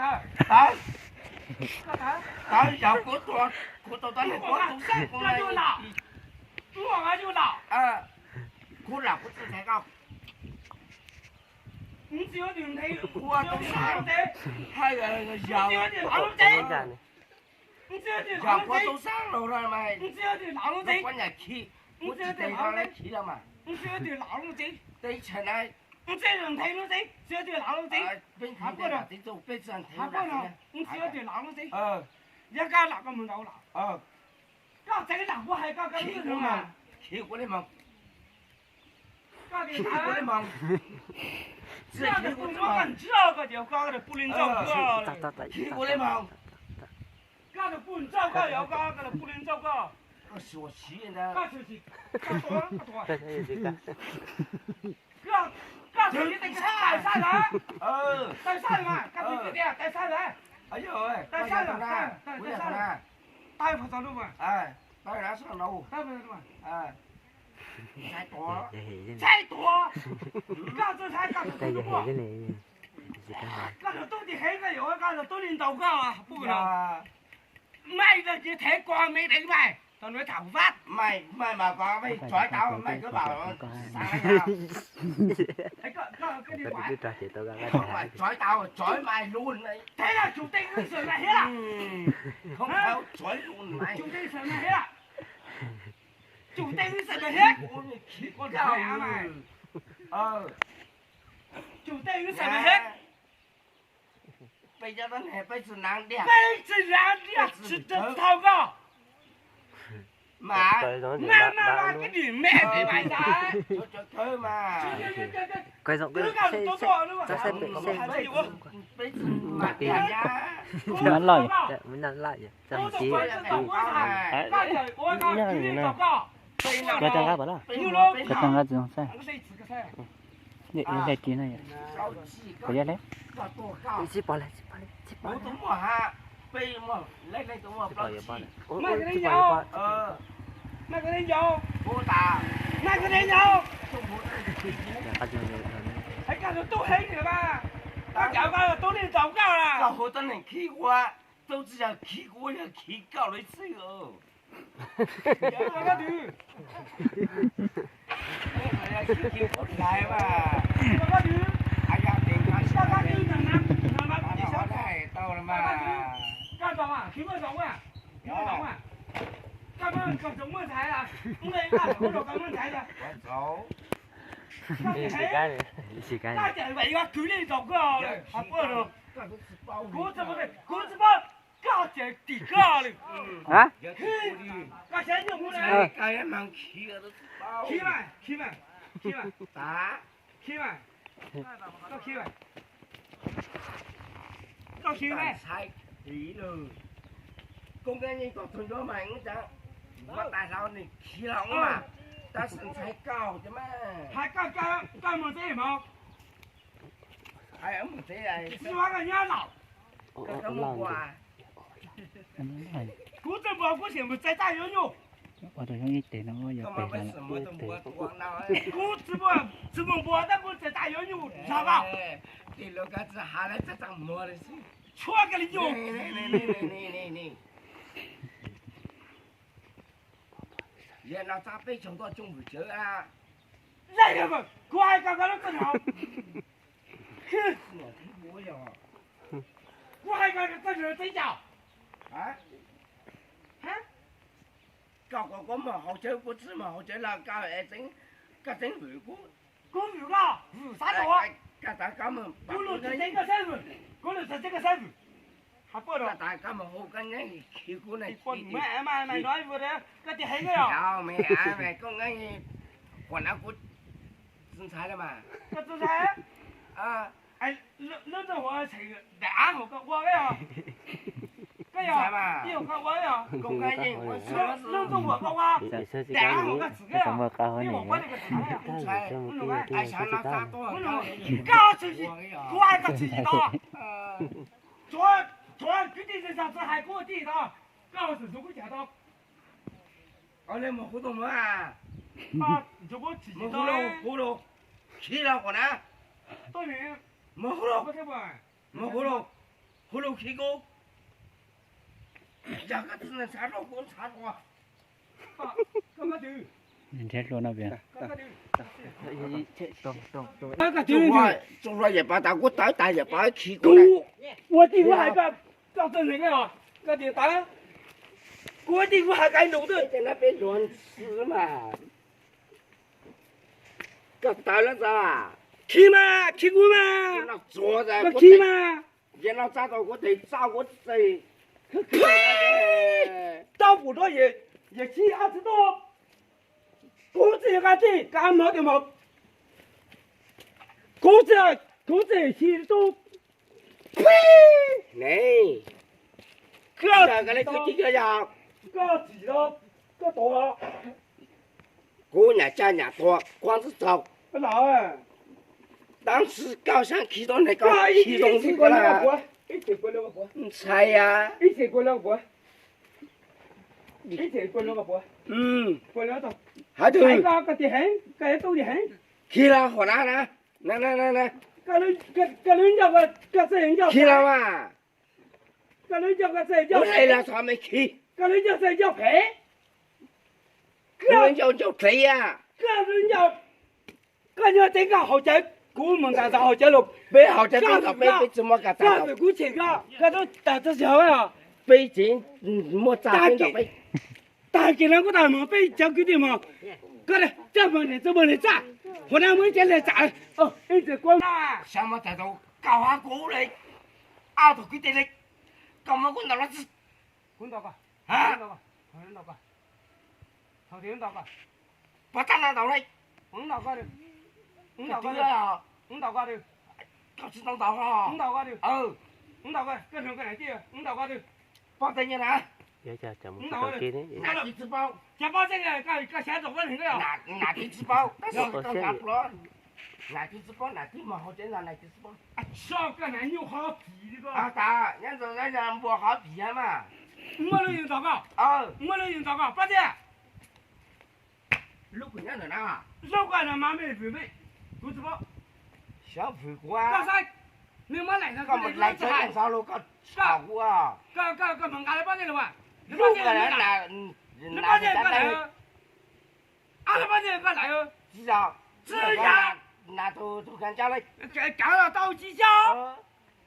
Tawv, tawv, yog kuv tua, kuv tua tau nws, kuv tus xab kuv, kuv lam kuv tsis nthe koj. Kuv tus xab, yog kuv tus xab los mas, kuv nyam khi, kuv tsis tes los khiv los mas. Tes tshaj na, peb nthe, peb tsis nthe, yog koj lam koj mus ntaus los, koj txeev lam kuv hais koj, khiv kuv li moog. Koj tus muab koj ntswj koj ces koj tus pub li ntxauj koj. Khiv kuv li moog. Koj tus pub ntxauj koj, yog koj tus pub li ntxauj koj. Koj xyuam xim ntag. Koj xyuam xim, koj tua, koj tua. Koj tus tib teg tawg sab lawm. Tawg sab lawm mas, koj tus tib teg tawg sab lawm. Tawg sab lawm, tawg sab lawm. Tawg pha tau lub mas. Tawg na, tawg na. Ntshai tuav, ntshai tuav. Koj txawj ntshai koj tus tub, koj tus tub tsis heev, koj yuav koj tus tub li ntaus koj pub no. Maj, koj tsis thev koj me deev maj, tau nuav tham kuv fab. Maj, maj mas koj mej tsoiv tau maj koj mam xav. Tsoiv tau, tsoiv maj lug, thev na, tsum tej wb xwm na hiab. Tsum tej wb xwm na hiab. Tsum tej wb xwm na hiab. Tsum tej wb xwm na hiab. Peb tsis naav diaj, peb tsis naav diaj tsis tau koj. Mas, mas, mas, koj dim me tes mas ntag. Twb koj tus tub tuaj, peb tsis naav diaj. Koj tus tub tuaj, koj tsis tau koj. Koj tsis tau koj. Koj tau nqa tsis zoo saib. Ib leeg kis no, kuv yog le, tsis pom le, tsis pom le, tsis pom le. Maj Kab Leej Yau, Maj Kab Leej Yau, Maj Kab Leej Yau. Hais koj tus tub heev mas, koj cov koj tus tub li ntaus koj na. Koj hu tuab neeg khib kuv, tub tsis yog khib kuv, yog khib koj lawm xwb. Kuv tsis paub, koj ces tim koj li. Koj saib nyuj kuv na. Khiv mas, khiv mas, khiv mas. Khiv mas. Koj khiv mas. Koj khiv mas. Koob Kab Yeej tuaj txug nruab mas wb tseem muab tais hlau nws khiv los ua mas, tab sis ntshai koj ces mas. Hais koj, koj mus tsev mog. Tsis muab koj nyob lawm. Kuv tsis muab, kuv sim mus txais tais yuav nyuj. Kuv tsis muab, tsis muab npua tab kuv txais tais yuav nyuj zog koj. Tshuab koj li nyuj. Yog no txab peb caug tuaj tsooj vwm tsawv a. Kuv hais koj, koj lub txaj nraud. Kuv hais koj, koj txaj nraud txeeb cas? Koj kom kuv mus hauv tsawv, kuv tsis mus hauv tsawv los koj, koj txeeb vwm kuv. Kuv vwm koj, vwm xav tau. Koj tas koj mus, kuv lus tsis txeeb koj saib vwm, kuv lus tsis txeeb koj saib vwm. Koj tas koj mus hu koj neb khi kuv na. Koj tis heev, koj neb tsis ntshai los mas. Koj tsis ntshai. Lub nroog huv daim av hauv koj ua, koj yog, koj ua, lub nroog huv koj ua, daim av hauv koj txwm, koj tsis ntshai. Koj tsis, kuv hais koj tsis tau. Tsuav kwv tij neej tsa tsis hais kuv tij tau, koj tsis txhob kuv cawm tau. Mus hu tus muam, mus hu los, hu los, khi los kom na. Mus hu los, mus hu los. Hu lug khi kuv. Yog koj tsis ntshai rau kuv ntshai rau. Nrhiav hlua no pia. Tsuj hlua yawm pab tas kuv tawv tas yawm pab khi kuv. Ua tij kuv hais koj, koj txawj ntseeg os. Koj tias tawv, kuv ua tij kuv hais koj nug twb. Peb luag xwb mas. Koj tawv lawm txav. Khi mas, khi kuv mas. Koj khi mas. Yog no txaj tau kuv tes txaj kuv tes. Tau pum rau yawm khi ab tsi tuaj. Kuv txij nqa tij kab mog tias mog. Kuv txij, kuv txij khi tub. Ne, koj tsis tau, koj tau. Kuv nyam tsa nyam tuag kuv twb txaus. Tab sis koj saib khi tau ne, koj khi zoo li ko lawm. Ntshai a. Hais twg? Khi los hov na na. Khi los mas. Ua li los txhob me khi. Kuv ncauj ncauj dlev a. Koj nyob teb koj haus cawv, kuv mus ntas ntawd haus cawv los. Peb haus cawv teb nkaus peb, peb tsis muaj kas tas. Koj txawm kuv tshem koj, koj tub tas txog xyov os. Peb tsis muaj txaj teb nkaus peb. Tag kis no kuv tau mus peb cov kwv tij mus, koj coj mus niam txaj mus niam txaj, hua na muaj ib cov niam txaj, ib txwm kuv xav muab txais tau kaum hab kuv li, ob tug kwv tij li, koj muab kuv ntaus los txog. Kuv ntaus koj, thaum twg ntaus koj? Pov tag no ntaus li. Kuv ntaus koj, kuv ntaus koj, kuv ntaus koj, koj tsis tau ntaus os. Kuv ntaus koj, kuv ntaus koj, koj hloov koj niam tij, kuv ntaus koj. Pov tag nyiaj na. Nam tij tsis paub, koj xyav rau koj niam tij tsis paub, tab sis koj ntav pluav, nam tij tsis paub, nam tij mus hauv tsev no nam tij tsis paub. Koj nam nyuj hov phim li ko. Tas nyob ntawm npua hov phim mas. Muaj lub yus ntaus koj, muaj lub yus ntaus koj, pab tiag. Lub kuv nyob ntawm na. Lub koj no mas me vwm me, kuv tsis paub. Xyov vwm kuv. Koj saib, nws muab laim no koj mus laim tsev ntxov los koj tsis paub kuv. Koj mus nqa lawv pab tiag los mas. Lub koj na, lawv pab tiag koj laim. Lawv pab tiag koj laim. Tsis yog, tsis yog. Nas tus tus khav ncaj li. Cov los tau tsis xyob.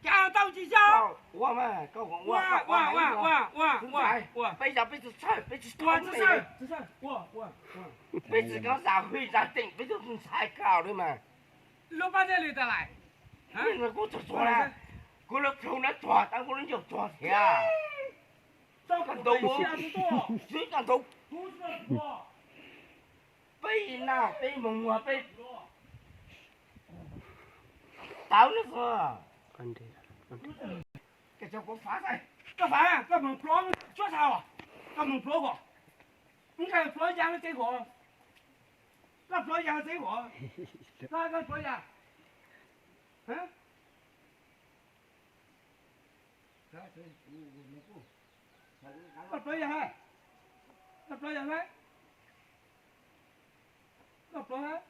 Cov los tau tsis xyob. Ua mas koj ua, ua, ua, ua, ua, ua. Peb yog peb tsis txhawj, peb tsis txhawj, peb tsis kov zam hwj zam teem, peb tsis ntshai koj li mas. Lub pab tiag li tas lais. Kuv txog txog na, kuv lub plhu na txog, tab kuv lub ncaug txog thiab. Koj ntau, swb koj ntau. Peb na, peb mus muag peb tawv lawm xwb. Koj cov kuv fav xwb, koj fav, koj mus pluav tsuab tag, koj mus pluav kom, koj pluav ya teb kom, koj pluav ya teb kom, koj pluav ya, koj pluav ya, koj pluav ya, koj pluav,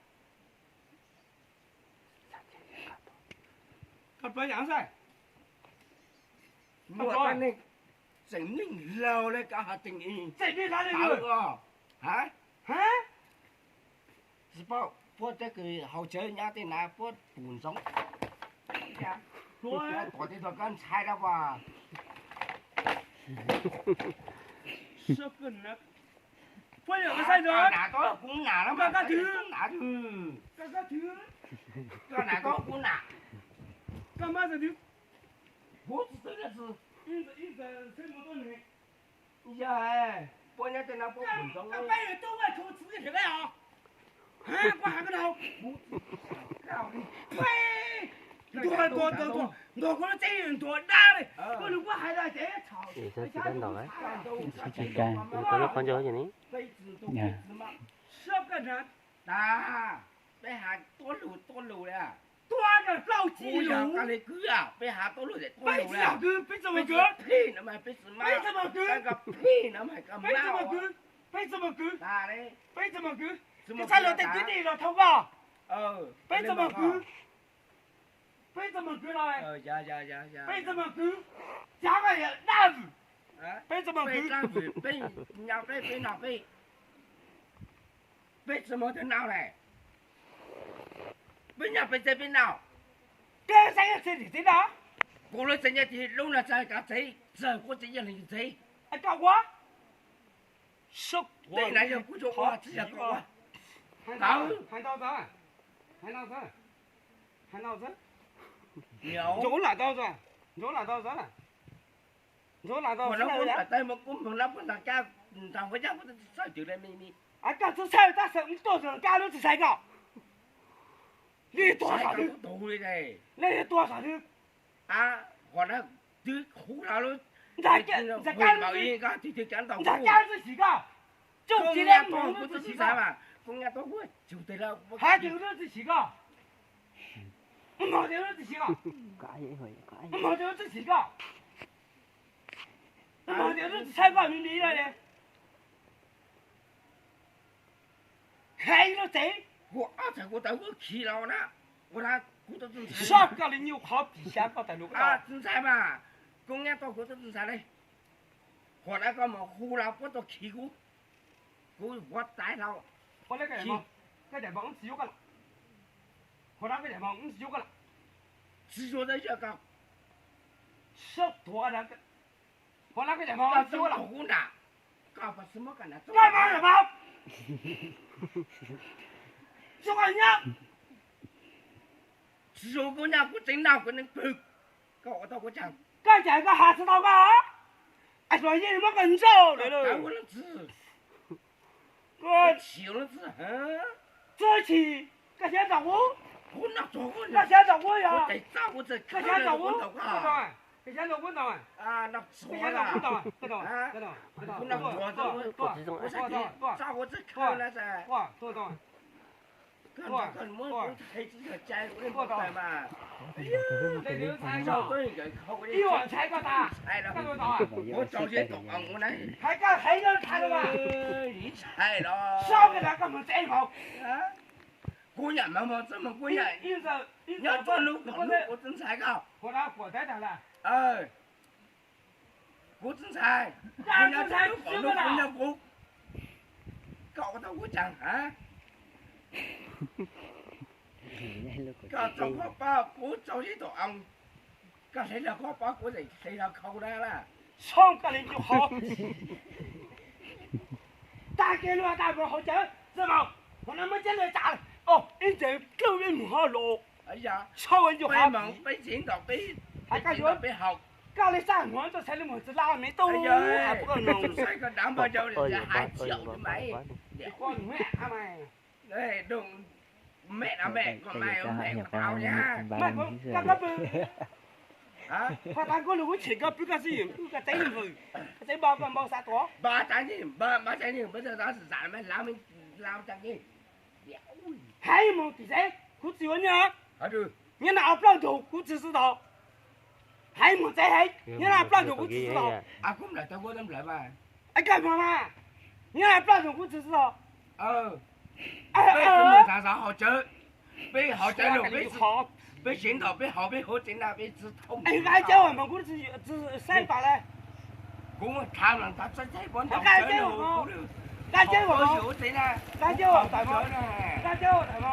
koj pluav ya xwb. Muaj tseem neeg laug li koj hais tseem, tseem neeg laug li os. Ha? Tsis paub, puab teb kws haus cawv nyob tej na puab pum ntsoov. Puab tom tej tog koj ntshai dab pas. Puab yog koj saib ntsoov. Nam tau kuv nam na mas, koj nam twg? Koj nam tau kuv nam. Koj mab txawg twg? Kuv tsis txawg na txwg. Yog, puab nyob tej no puab pum ntsoov. Ntuag, ntuag, ntuag, ntuag kuv lub tsev ntuag dab li. Koj nug puab hais tias txhaum. Peb has tuab lug tuab lug li. Tuab plaub tsib lug. Peb has tuab lug tuab lug li. Peb tsis yog kwv, peb tsis mus kwv. Peb tsis mus kwv. Peb tsis mus kwv. Peb tsis mus kwv. Peb tsis mus kwv. Tsis txhais luag tej kwv tij los thoob koj. Peb tsis mus kwv. Peb tsis mus kwv los. Peb tsis mus kwv. Cov ko yog dab vwm. Peb txoj hmoo twg? Peb nyob peb, peb noj peb, peb txoj hmoo twg noj ne? Peb nyob peb txej peb noj. Peb txej yog txij tim txij no. Kuv lub txij nyob tim lub no txawg kav txev, txawg kuv txij yog leej txev. Koj ua tej no yog kuv tsis ua, tsis yog koj ua. Hais ntau xwb, hais ntau xwb, hais ntau xwb. Ntsoov lam tau xwb, ntsoov lam tau xwb, ntsoov lam tau xwb. Koj txhob txhawj tab sis tuaj txog kab lub tsis xaiv koj. Nej tuaj saum twg? Nej tuaj saum twg? Qhov no twb hu los lub, ntxhais kab lub tsis xaiv koj. Coj cia li mus lub tsis xaiv koj. Hais tias lub tsis xaiv koj. Mus tias lub tsis xaiv koj. Mus tias lub tsis xaiv koj. Mus tias lub tsis xaiv koj me me li. Hais lub tsev. Kuv ob txhais kuv tau kuv khi los na, ua na kuv tau txij ntxhais. Sab koj li nyuj qhov pim xyav koj tas lus txij ntxhais mas, kuv nyab tau kuv tau txij ntxhais li. Qhov na koj mus hu los puab tau khi kuv, kuv huav txaiv hlau. Koj daim mos tsis yuav koj lawm. Qhov na koj daim mos tsis yuav koj lawm. Tsis yuav tau yog koj. Sab tuav na. Qhov na koj daim mos tsis yuav koj lawm. Koj puas tsis muab koj na txuj koj daim mos. Txuj koj nyab. Tsis yuav kuv nyab kuv tseem noj kuv neeg pw. Koj ua tau kuv tseem. Koj cas koj has tsis tau koj. As los yeej muab koj ntsauj lawm. Koj tsis, txawj tsis, koj xav nrog kuv, koj xav nrog kuv yog, koj xav nrog kuv, koj xav nrog kuv ntaus, koj xav nrog kuv ntaus, ntshai koj tas, hais koj hais nyob ntshai los mas, ntshai los, koj mus tsev mas, kuv nyam mas mus txog mas kuv nyam nyob txog lub kom lub kuv txawj ntshai koj. Kuv txawj ntshai, kuv nyob txog lub kom lub kuv nyob kuv, koj ua tau kuv tseem ha. Koj txog qhov pab kuv txog ib tug oo, koj hle los qhov pab kuv hle los khau na la. Soob koj li nyuj hov. Tag kis lub tag mus hauv cawv txawj mas, hauv no muab ceb lawv tsam, ib ntses dlawb ib mus hov los. Soob nyuj hov. Peb tsev ntaus peb, hais koj yuav peb haus. Koj li sab hmuv txoj saib li mus txog laj me tub, hais koj dav npog yau hais tsis yau li mas. Koj pw, koj tas kuv lus kuv tshem koj pw koj xwb, koj tsev npawg, koj tsev npau koj npau xav tuav. Npau tsev, npau tsev, hais mus tim tsev kuv tsis ua nyiaj, nyob na ob plaub ntug kuv tsis xwb tau. Hais mus tsev, nyob na ob plaub ntug kuv tsis xwb tau. Koj hmo mas, nyob na ob plaub ntug kuv tsis xwb tau. Peb tsis mus xav xav haus cawv, peb haus cawv los peb, peb tsev ntaus peb haus peb huv tsev na peb tsis thauj. Kab cawv mas kuv tsis saib pas lawm. Kuv mus tham los ntaus txaij txaij kuv ntaus cawv los, kab cawv huv tsev na, kab cawv huv tsev na, kab cawv huv tsev na.